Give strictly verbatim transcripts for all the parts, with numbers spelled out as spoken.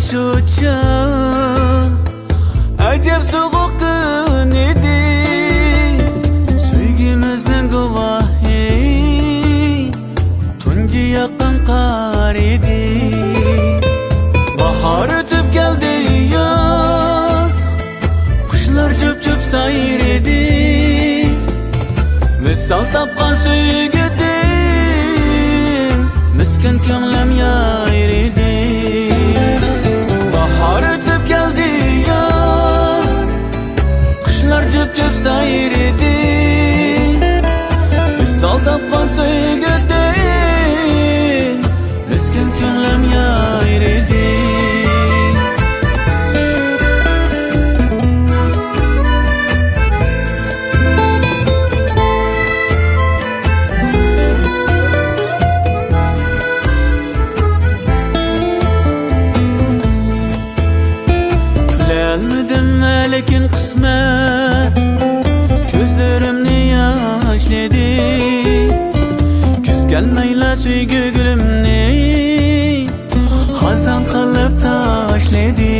شۇ چاغ ئەجەب سوغۇق كۈن ئىدى، سۆيگۈمىزنىڭ گۇۋاھى تۇنجى ياغقان قار ئىدى. باھار ئۆتۈپ كەلدى ياز، قۇشلار جۈپ-جۈپ سايرىدى. ۋىسال تاپقان سۆيگۈدىن مىسكىن كۆڭلۈم يايرىدى. باھار ئۆتۈپ كەلدى ياز، قۇشلار جۈپ-جۈپ سايرىدى. ۋىسال تاپقان سۆيگۈدىن مىسكىن كۆڭلۈم يايرىدى. كۈلەلمىدىم، لېكىن قىسمەت كۆزلىرىمنى ياشلىدى. كۈز كەلمەيلا سۆيگۈ گۈلۈمنى خازان قىلىپ تاشلىدى.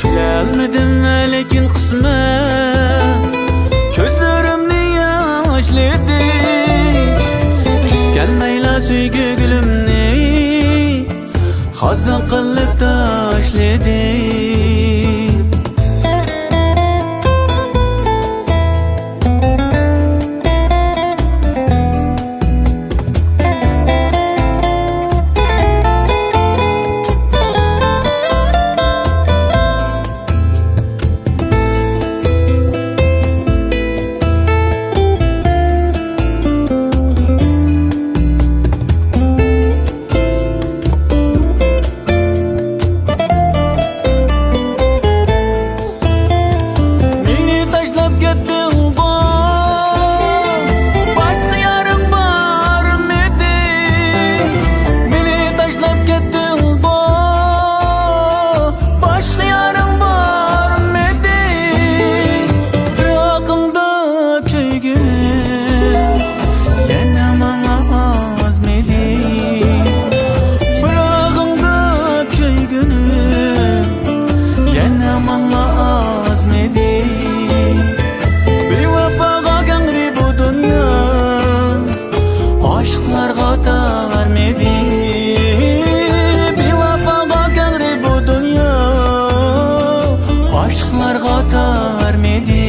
كۈلەلمىدىم، لېكىن قىسمەت كۆزلىرىمنى ياشلىدى. كۈز كەلمەيلا سۆيگۈ گۈلۈمنى خازان قىلىپ تاشلىدى. مېنى تاشلاپ كەتتىڭغۇ، باشقا يارىڭ بارمىدى؟ مېنى تاشلاپ كەتتىڭغۇ، باشقا يارىڭ بارمىدى؟ پىراقىڭدا كۆيگۈم يەنە ماڭا ئازمىدى. پىراقىڭدا كۆيگۈنۈم يەنە ماڭا ئازمىدى. بىۋاپاغا كەڭرى بۇ دۇنيا ئاشىقلارغا تارمىدى. بىۋاپاغا كەڭرى بۇ دۇنيا ئاشىقلارغا تارمىدى.